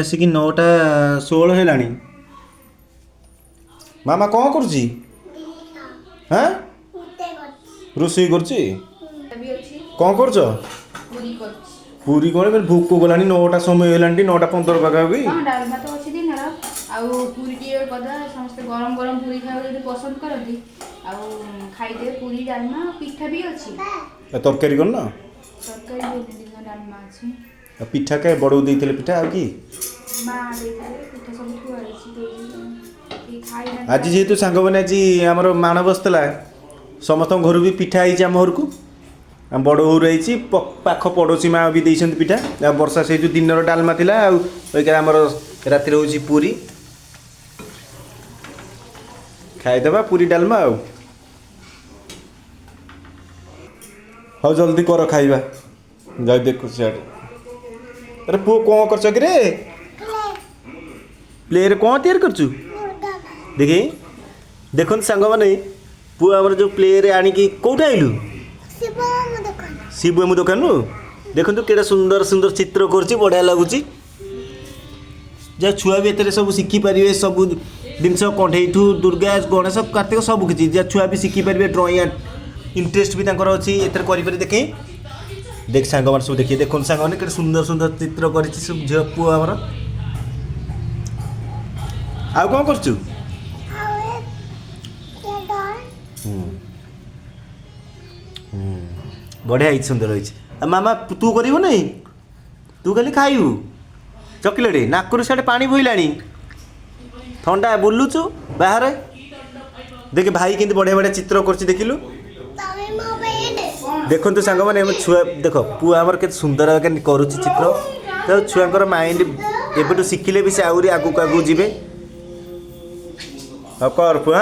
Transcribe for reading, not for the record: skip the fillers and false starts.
ଆସିକି 9:16 ହେଲାଣି। ମାମା କ'ଣ କରୁଛି? ହାଁ, ରୋଷେଇ କରୁଛି। କ'ଣ କରୁଛ? ପୁରୀ। କ'ଣ ଏବେ ଭୋକ କଲାଣି? 9ଟା ସମୟ ହେଲାଣି, 9:15 ପାଖାପାଖି। ହଁ, ଡାଲମା ତ ଅଛି ଦିନର, ଆଉ ପୁରୀ ଟିକେ କରିଦେବା। ସମସ୍ତେ ଗରମ ଗରମ ପୁରୀ ଖାଇବାକୁ ଯଦି ପସନ୍ଦ କରନ୍ତି, ଆଉ ଖାଇଦେବେ ପୁରୀ ଡାଲମା। ପିଠା ବି ଅଛି। ଆଉ ତରକାରୀ କରୁନ? ତରକାରୀ ହେଇନି, ଦିନ ଡାଲମା ଅଛି। ଆଉ ପିଠା କାଇଁ ବଡ଼କୁ ଦେଇଥିଲେ ପିଠା, ଆଉ କି? ମା ଦେଇଥିଲେ ପିଠା, ସବୁ ଥୁଆ ହେଇଛି, କେହି ଖାଇନାହାନ୍ତି। ଆଜି ଯେହେତୁ ସାଙ୍ଗମାନେ ଆଜି ଆମର ମାଣ ବସିଥିଲା, ସମସ୍ତଙ୍କ ଘରୁ ବି ପିଠା ହେଇଛି। ଆମ ଘରକୁ, ଆମ ବଡ଼ ଘରୁ ହେଇଛି, ପାଖ ପଡ଼ୋଶୀ ମା ବି ଦେଇଛନ୍ତି ପିଠା। ଆଉ ବର୍ଷା ସେଇ ଯେଉଁ ଦିନର ଡାଲମା ଥିଲା, ଆଉ ଅଇକା ଆମର ରାତିରେ ହେଉଛି ପୁରୀ। ଖାଇଦେବା ପୁରୀ ଡାଲମା। ଆଉ ହଉ, ଜଲ୍ଦି କର ଖାଇବା। ଯାଇ ଦେଖୁ ସିଆଡ଼େ। ଆରେ ପୁଅ, କ'ଣ କରୁଛ କିରେ? ପ୍ଲେରେ କ'ଣ ତିଆରି କରୁଛୁ ଦେଖି। ଦେଖନ୍ତୁ ସାଙ୍ଗମାନେ, ପୁଅ ଆମର ଯେଉଁ ପ୍ଲେରେ ଆଣିକି। କେଉଁଠି ଆଇଲୁ? ଶିବ ଦୋକାନରୁ। ଦେଖନ୍ତୁ କେଡ଼େ ସୁନ୍ଦର ସୁନ୍ଦର ଚିତ୍ର କରୁଛି, ବଢ଼ିଆ ଲାଗୁଛି। ଯାହା ଛୁଆ ବି ଏଥିରେ ସବୁ ଶିଖିପାରିବେ ସବୁ ଜିନିଷ, କଣ୍ଢେଇଠୁ ଦୁର୍ଗା, ଗଣେଶ, କାର୍ତ୍ତିକ ସବୁ କିଛି। ଯାହା ଛୁଆ ବି ଶିଖିପାରିବେ, ଡ୍ରଇଂ ଇଣ୍ଟରେଷ୍ଟ ବି ତାଙ୍କର ଅଛି, ଏଥିରେ କରିପାରିବେ। ଦେଖେଇ ଦେଖ, ସାଙ୍ଗମାନେ ସବୁ ଦେଖିବେ। ଦେଖନ୍ତୁ ସାଙ୍ଗମାନେ, କେତେ ସୁନ୍ଦର ସୁନ୍ଦର ଚିତ୍ର କରିଛି ସବୁ ଝିଅ ପୁଅ ଆମର। ଆଉ କ'ଣ କରୁଛୁ? ବଢ଼ିଆ ହେଇଛି, ସୁନ୍ଦର ହେଇଛି। ଆଉ ମାମା, ତୁ କରିବୁନି? ତୁ ଖାଲି ଖାଇବୁ ଚକୋଲେଟ୍। ନାକରୁ ସିଆଡ଼େ ପାଣି ବୋହିଲାଣି, ଥଣ୍ଡା, ବୁଲୁଛୁ ବାହାରେ। ଦେଖେ ଭାଇ କେମିତି ବଢ଼ିଆ ବଢ଼ିଆ ଚିତ୍ର କରୁଛି, ଦେଖିଲୁ। ଦେଖନ୍ତୁ ସାଙ୍ଗମାନେ, ଆମ ଛୁଆ ଦେଖ, ପୁଅ ଆମର କେତେ ସୁନ୍ଦର କେମିତି କରୁଛି ଚିତ୍ର। ତ ଛୁଆଙ୍କର ମାଇଣ୍ଡ ଏବେଠୁ ଶିଖିଲେ ବି ସେ ଆହୁରି ଆଗକୁ ଆଗକୁ ଯିବେ। ଆଉ କର ପୁଅ।